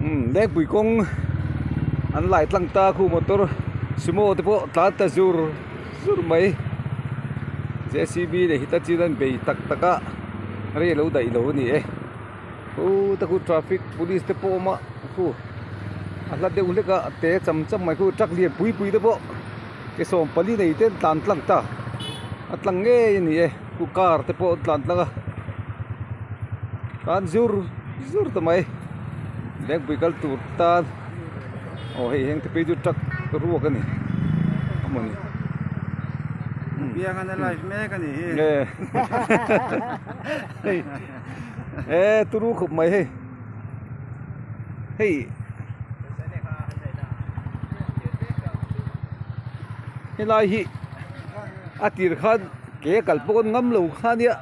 Umm lengpui kawng an lai tlang ta khu motor sumo te pawh tlan ta zur zur mai J C B leh hitachi an bei tak tak a rei alo daih lo a ni e khu te khu traffic police te pawh a awm a khu a hla deuh hlek a te cham cham mai khu truck lian pui pui te pawh ke sawm pali nei te an tlan tlang ta a tlang ngei a ni e khu car te pawh an tlan tlang a tan zur zur ta mai lengpui kal tur tan aw hei heng te phei chu truck ruak a ni a mawni biang an live mek a ni hi hei e turu khawp mai hei hei helai hi a tir khan ke kal pawh an ngam lo kha nia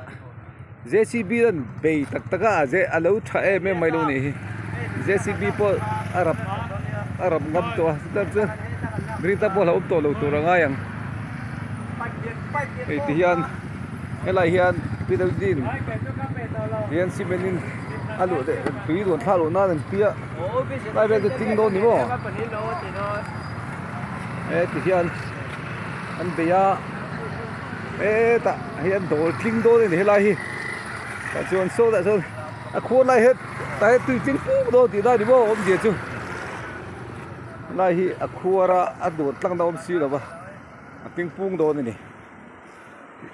J C B an bei tak tak a a lo tha em em mai lo nih hi J C B pawh a rap a rap ngam tawh a chutan chuan green te pawh a hlauhawm tawh lo tur a ngai ang hei ti hian helai hian P W D in hian cement in a luh leh tui rawn thlak loh nan an tia lai vel chu tling dawn ni maw heti hian an bei a hetah hian dawr tling dawn a ni helai hi tah chuan saw tah chuan a khuar lai het tah hian tui tling puk dawn tih lai ni maw awmzia chu helai hi a khuar a a dawr tlang na awm si lo va a tling pung dawn a ni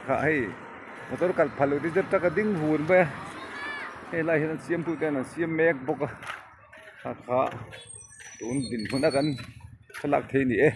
kha hei motor kal phal loh te chu truck a ding vun mai a hei lai hian an siam tu ten an siam mek bawk a kha kha tun dinhmun a kan thlalak thei a ni e.